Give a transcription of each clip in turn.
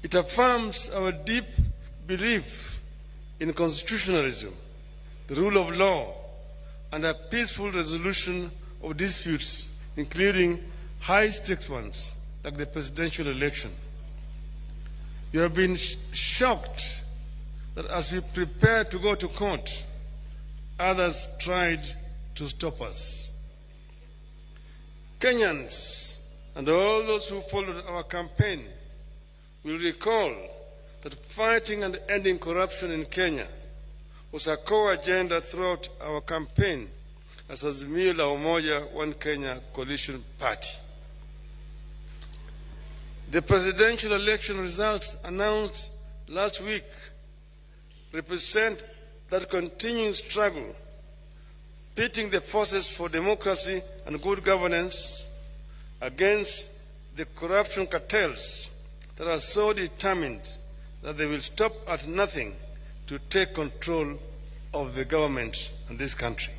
It affirms our deep belief in constitutionalism, the rule of law, and a peaceful resolution of disputes, including high-stakes ones like the presidential election. You have been shocked that as we prepare to go to court, others tried to stop us. Kenyans and all those who followed our campaign will recall that fighting and ending corruption in Kenya was a core agenda throughout our campaign as Azimio la Umoja One Kenya Coalition Party. The presidential election results announced last week represent that continuing struggle, pitting the forces for democracy and good governance against the corruption cartels that are so determined that they will stop at nothing to take control of the government in this country.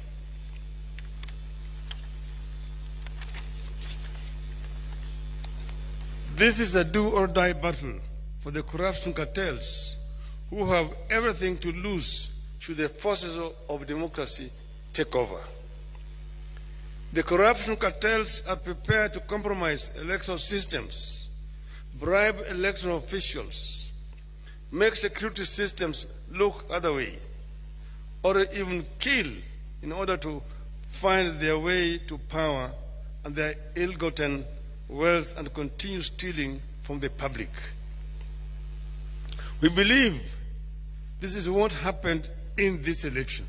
This is a do-or-die battle for the corruption cartels who have everything to lose should the forces of democracy take over. The corruption cartels are prepared to compromise electoral systems, bribe electoral officials, make security systems look other way, or even kill in order to find their way to power and their ill-gotten wealth and continue stealing from the public. We believe this is what happened in this election.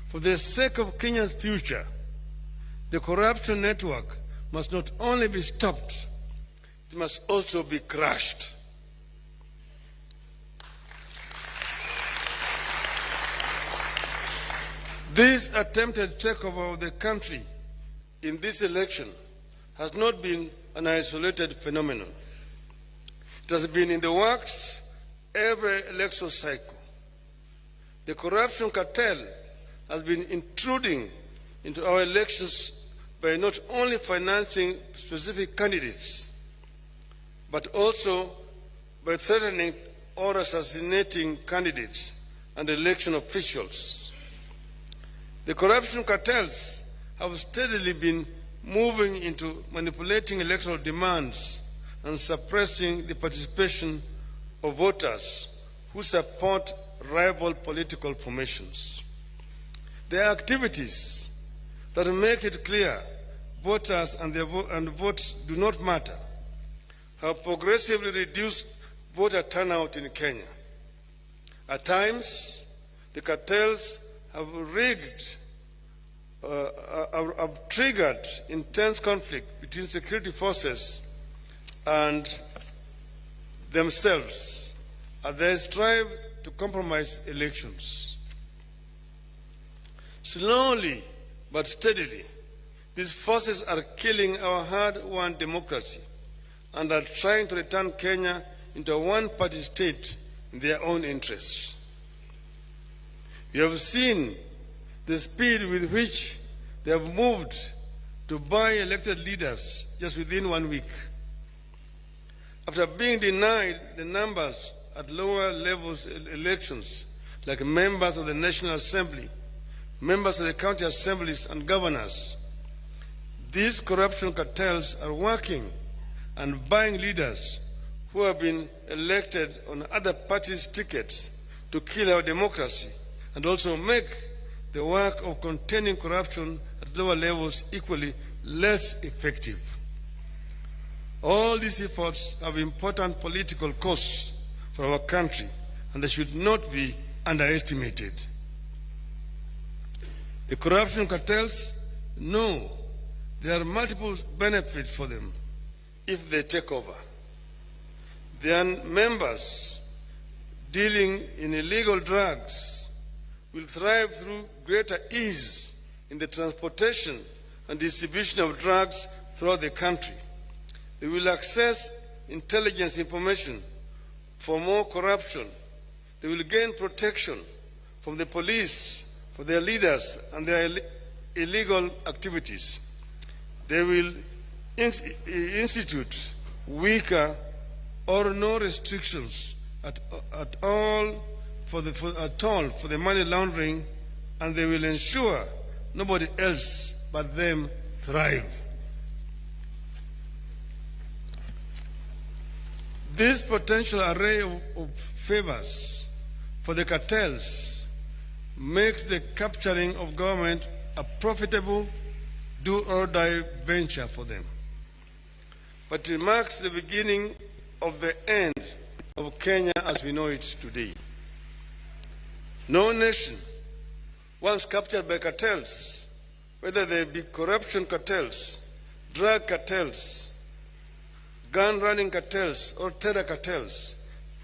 For the sake of Kenya's future, the corruption network must not only be stopped, it must also be crushed. This attempted takeover of the country in this election has not been an isolated phenomenon. It has been in the works every election cycle. The corruption cartel has been intruding into our elections by not only financing specific candidates, but also by threatening or assassinating candidates and election officials. The corruption cartels have steadily been moving into manipulating electoral demands and suppressing the participation of voters who support rival political formations. Their activities that make it clear voters and their and votes do not matter have progressively reduced voter turnout in Kenya. At times, the cartels have rigged, have triggered intense conflict between security forces and themselves as they strive to compromise elections. Slowly but steadily, these forces are killing our hard-won democracy and are trying to return Kenya into a one-party state in their own interests. You have seen the speed with which they have moved to buy elected leaders just within 1 week. After being denied the numbers at lower levels elections, like members of the National Assembly, members of the county assemblies and governors, these corruption cartels are working and buying leaders who have been elected on other parties' tickets to kill our democracy and also make the work of containing corruption at lower levels equally less effective. All these efforts have important political costs for our country, and they should not be underestimated. The corruption cartels know there are multiple benefits for them if they take over. Their members dealing in illegal drugs will thrive through greater ease in the transportation and distribution of drugs throughout the country. They will access intelligence information for more corruption. They will gain protection from the police for their leaders and their illegal activities. They will institute weaker or no restrictions at all for the money laundering, and they will ensure nobody else but them thrive. This potential array of favors for the cartels makes the capturing of government a profitable do-or-die venture for them. But it marks the beginning of the end of Kenya as we know it today. No nation, once captured by cartels, whether they be corruption cartels, drug cartels, gun-running cartels, or terror cartels,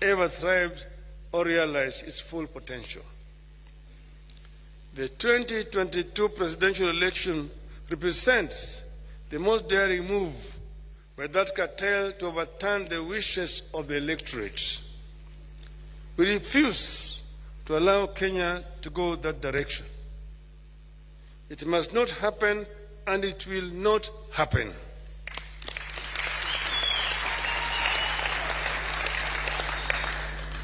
ever thrived or realized its full potential. The 2022 presidential election represents the most daring move by that cartel to overturn the wishes of the electorate. We refuse to allow Kenya to go that direction. It must not happen, and it will not happen.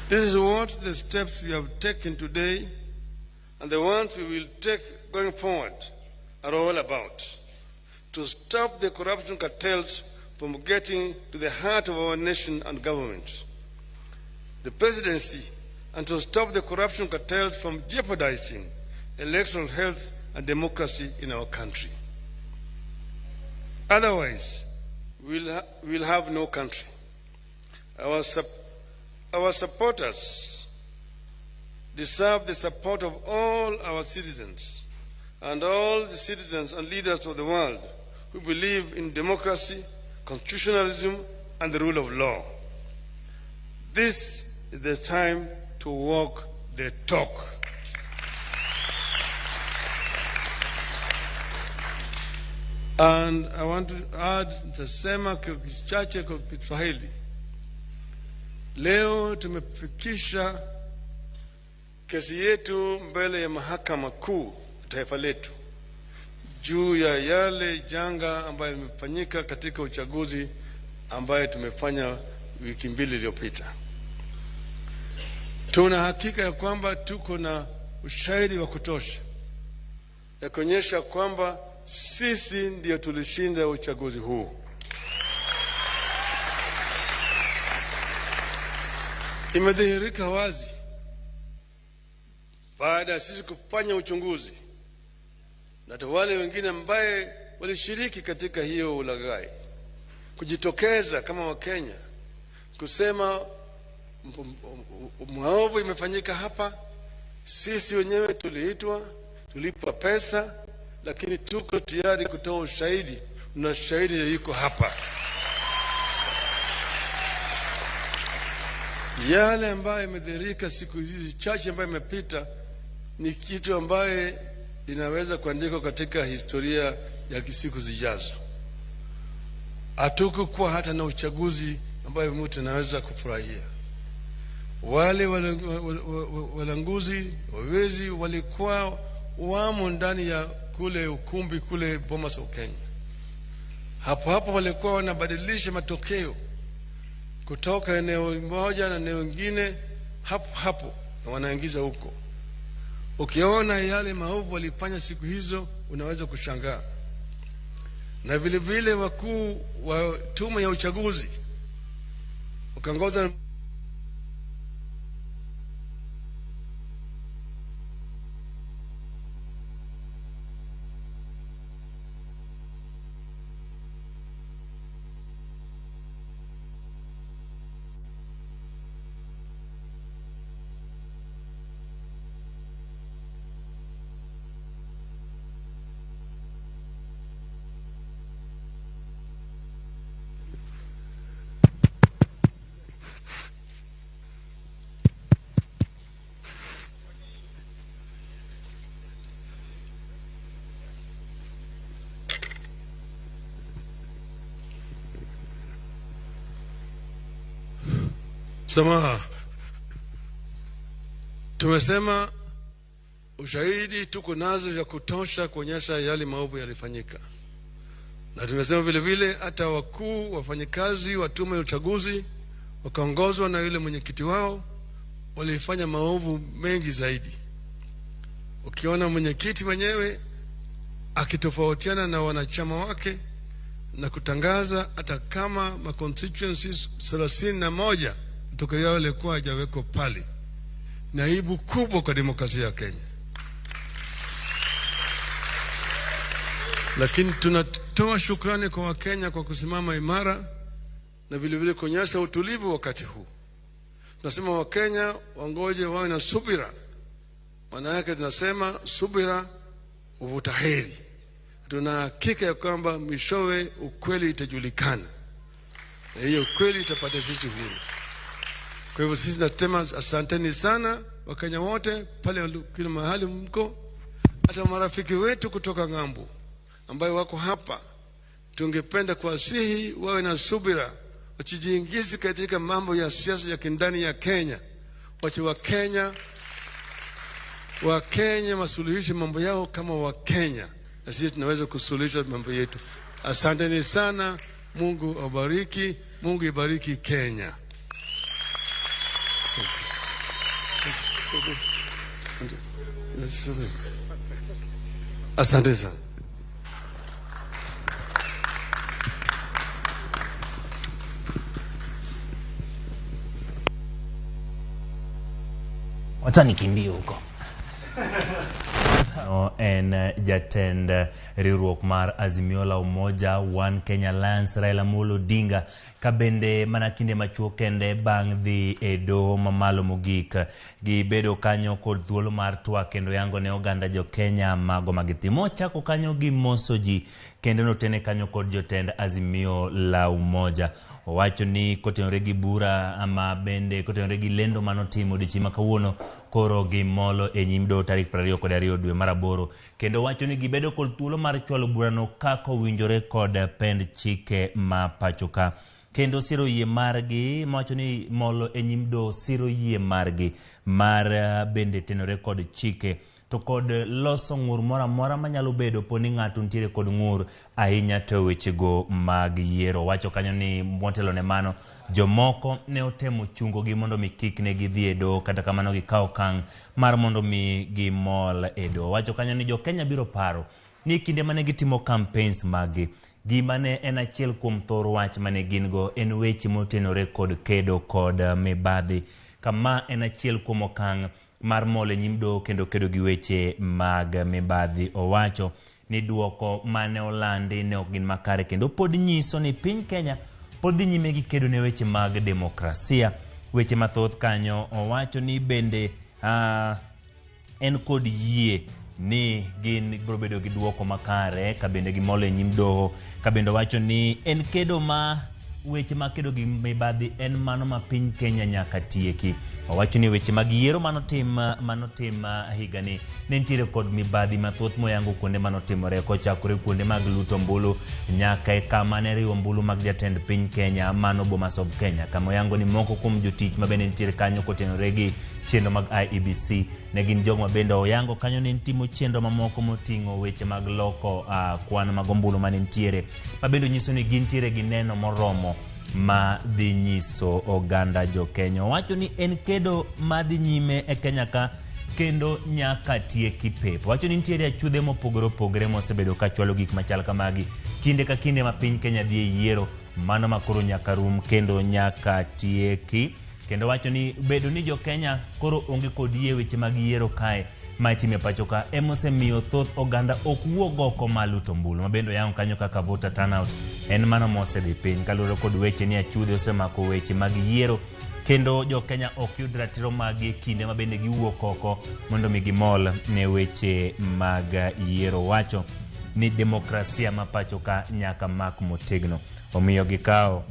This is what the steps we have taken today and the ones we will take going forward are all about: to stop the corruption cartels from getting to the heart of our nation and government, the presidency, and to stop the corruption cartels from jeopardizing electoral health and democracy in our country. Otherwise, we'll have no country. Our supporters deserve the support of all our citizens and all the citizens and leaders of the world who believe in democracy, constitutionalism, and the rule of law. This is the time to walk the talk. And I want to add, nitasema kichache kwa Kiswahili. Leo tumefikisha kesi yetu mbele ya mahakama kuu taifa letu juu ya yale janga ambayo imefanyika katika uchaguzi ambaye tumefanya wiki mbili iliyopita. Tuna hakika ya kwamba tuko na ushahidi wa kutosha ya kuonyesha kwamba sisi ndio tulishinda uchaguzi huu. Imedhihirika wazi baada ya sisi kufanya uchunguzi na wale wengine ambaye walishiriki katika hiyo ulaghai kujitokeza kama Wakenya kusema maovu imefanyika hapa, sisi wenyewe tuliitwa, tulipwa pesa, lakini tuko tayari kutoa ushahidi na shahidi yuko hapa. Yale ambayo imedhihirika siku hizi chache ambayo imepita ni kitu ambaye inaweza kuandikwa katika historia ya siku zijazo. Hatukuwa hata na uchaguzi ambayo mtu anaweza kufurahia. Wale walanguzi, wawezi walikuwa wamo ndani ya kule ukumbi kule Bomas of Kenya. Hapo hapo walikuwa wanabadilisha matokeo kutoka eneo moja na eneo lingine hapo hapo na wanaingiza huko. Ukiona yale maovu walifanya siku hizo unaweza kushangaa. Na vile vile wakuu wa tume ya uchaguzi ukaongoza Samaha. Tumesema ushahidi tuko nazo ya kutosha kuonyesha yale maovu yalifanyika. Na tumesema vile vile hata wakuu wafanyikazi wa tume ya uchaguzi wakaongozwa na yule mwenyekiti wao, walifanya maovu mengi zaidi. Ukiona mwenyekiti mwenyewe akitofautiana na wanachama wake na kutangaza hata kama ma constituencies 31 matokeo yao yalikuwa hajawekwa pale, ni aibu kubwa kwa demokrasia ya Kenya. Lakini tunatoa shukrani kwa Wakenya kwa kusimama imara na vile vile kuonyesha utulivu wakati huu. Tunasema Wakenya wangoje, wawe na subira. Maana yake tunasema subira huvuta heri. Tuna hakika ya kwamba mwishowe ukweli itajulikana, na hiyo ukweli itapata sisi huru. Kwa hivyo sisi tunasema asanteni sana Wakenya wote pale kila mahali mko, hata marafiki wetu kutoka ng'ambo ambayo wako hapa, tungependa kuwasihi wawe na subira, wasijiingize katika mambo ya siasa ya kindani ya Kenya. Wache Wakenya wasuluhishe mambo yao kama Wakenya, na sisi tunaweza kusuluhisha mambo yetu. Asanteni sana, Mungu awabariki, Mungu ibariki Kenya. Asante sana. Wacha nikimbie huko. No, en jatend riwruok mar Azimio la Umoja One Kenya Alliance Raila Amolo Odinga, ka bende mana kinde machuok kende bang' dhi e doho mamalo mogik, gibedo kanyo kod thuolo mar twak kendo yango ne oganda jo Kenya mago magitimo. Ochako kanyo gi moso ji kendo notene kanyo kod jotend Azimio la Umoja. Owacho ni kotenore gi bura ama bende kotenore gi lendo manotimo odiochieng' ma kawuono, koro gimolo e nyim doho tarik 22 dwe mar aboro, kendo wacho ni gibedo kod thuolo mar chwalo burano kaka owinjore kod pend chike ma pacho ka, kendo siro yie margi mawacho ni molo e nyim doho siro yie margi mar bende tenore kod chike to kod loso ng'ur moro amora manyalo bedo po ni ng'ato nitiere kod ng'ur ahinya to wechego mag yiero. Wacho kanyo ni motelo ne mano, jomoko ne otemo chungo gi mondo mi kik ne gidhi e doho, kata kamano gikawo okang' mar mondo mi gimol e doho. Wacho kanyo ni jo Kenya biro paro ni kinde mane gitimo campaigns maggi, gima ne en achiel kuom thor wach mane gin go en weche motenore kod kedo kod mibadhi, kama en achiel kuom okang' mar mol e nyim doho kendo kedo gi weche mag mibadhi. Owacho ni duoko mane olandi ne ok gin makare kendo pod nyiso ni piny Kenya pod dhi nyime gi kedo ne weche mag demokrasia. Weche mathoth kanyo owacho ni bende en kod yie ni gin biro bedo gi duoko makare ka bende gimol e nyim doho, ka bende owacho ni en kedo ma weche mag kedo gi mibadhi en mano ma piny Kenya nyaka tieki. Owacho ni weche mag yiero manotim higani ne nitiere kod mibadhi mathoth moyango kuonde manotimore, kochakore kuonde mag luto ombulu nyaka e kama ne riwo ombulu mag jatend piny Kenya mano Bomas of Kenya, kama oyango ni moko kuom jotich ma bende nitiere kanyo kotenore gi chenro mag IEBC ne gin jogo ma bende oyango kanyo ne timo chenro mamoko moting'o weche mag loko kwan mag ombulu mane nitiere, ma bende nyiso ni gintiere gi neno moromo ma dhi nyiso oganda jo Kenya. Owacho ni en kedo ma dhi nyime e Kenya ka kendo nyaka tieki pep. Owacho ni nitiere achudhe mopogore opogore mosebedo ka chwalo gik machal kamagi kinde ka kinde ma piny Kenya dhi e yiero, mano ma koro nyaka rum kendo nyaka tieki. Kendo wacho ni bedo ni jo Kenya koro onge kod yie weche mag yiero kae ma itimo e pacho ka emosemiyo thoth oganda ok wuog oko mar luto ombulu, ma bende oyango kanyo kaka voter turnout en mano mosedhi piny kaluwore kod weche ni achudhe osemako weche mag yiero kendo jo Kenya ok yud ratiro maggi e kinde ma bende giwuok oko mondo mi gimol ne weche mag yiero. Wacho ni demokrasia ma pacho ka nyaka mak motegno, omiyo gikawo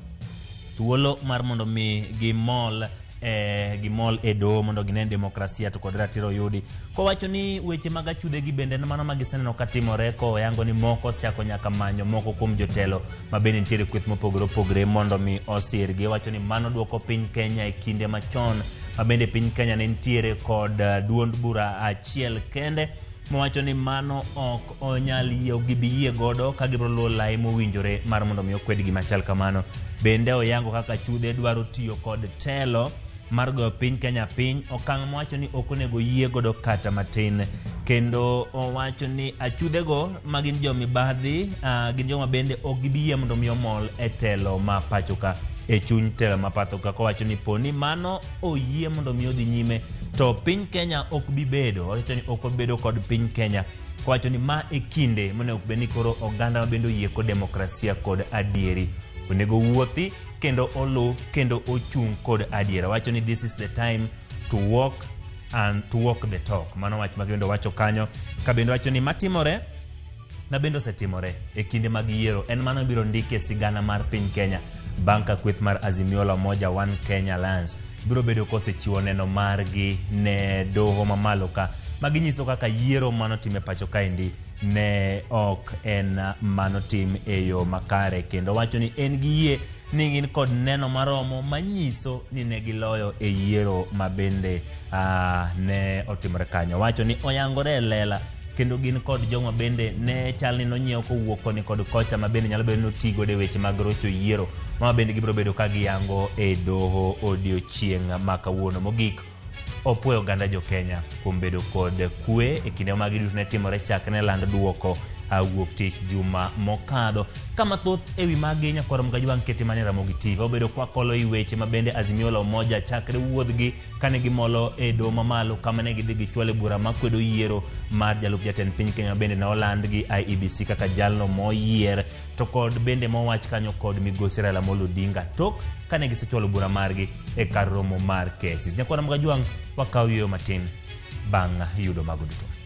thuolo mar mondo mi gimol e doho mondo ginen demokrasia to kod ratiro yudi. Kowacho ni weche mag achudhe gi bende en mano ma giseneno katimore, koyango ni moko osechako nyaka manyo moko kuom jotelo ma bende nitiere kweth mopogore opogore mondo mi osirgi. Owacho ni mano duoko piny Kenya e kinde machon ma bende piny Kenya ne nitiere kod duond bura achiel kende, mowacho ni mano ok onyal yie, ok gibi yie godo ka gibiro luwo lai mowinjore mar mondo mi okwed gima chal kamano. Bende oyango kaka chudhe dwaro tiyo kod telo mar goyo piny Kenya piny, okang' mowacho ni ok onego yie godo kata matin. Kendo owacho ni achudhego ma gin jo mibadhi, gin joma bende ok gibi yie mondo mi omol e telo ma pacho ka, e chuny telo ma pacho ka, kowacho ni poni mano oyie mondo mi odhi nyime to piny Kenya ok bi bedo, owacho ni ok obedo kod piny Kenya, kowacho ni ma e kinde monego bed ni koro oganda ma bende oyie kod demokrasia kod adieri onego wuothi kendo olu kendo ochung' kod adiera. Wacho ni this is the time to walk and to walk the talk. Mano wach ma bende wacho kanyo. Ka bende wacho ni matimore na bende osetimore e kinde mag yiero en mano biro ndiki e sigana mar piny Kenya bang' ka kweth mar Azimio la Umoja One Kenya Alliance biro bedo kosechiwo neno margi ne doho mamalo ka maginyiso kaka yiero manotim e pacho kaendi ne ok en manotim e yo makare, kendo wacho ni en gi yie ni gin kod neno maromo manyiso ni ne giloyo e yiero ma bende ne otimore kanyo. Wacho ni oyangore e lela kendo gin kod joma bende ne chal ni nonyiew kowuok koni kod kocha ma bende nyalo bedo ni oti godo e weche mag rocho yiero ma bende gibiro bedo ka giyango e doho odiochieng' ma kawuono. Mogik, opuoyo oganda jo Kenya kuom bedo kod kwe e kinde ma giduto ne timore chakre ne land duoko wuok tich juma mokadho. Kama thoth ewi magi nyakwar Mgajwang' kete mane Ramogi TV. Obedo kwakolo i weche ma bende Azimio la Umoja chakre wuodhgi kane gimolo e doho mamalo kama ne gidhi gichwale bura makwedo yiero mar jalup jatend piny Kenya bende ne oland gi IEBC kaka jalno moyier to kod bende mowach kanyo kod migosi Raila Amolo Odinga tok kane gisechwalo bura margi e kar romo mar KICC. Nyakwar Mgajwang' wakaw yueyo matin bang' yudo mago duto.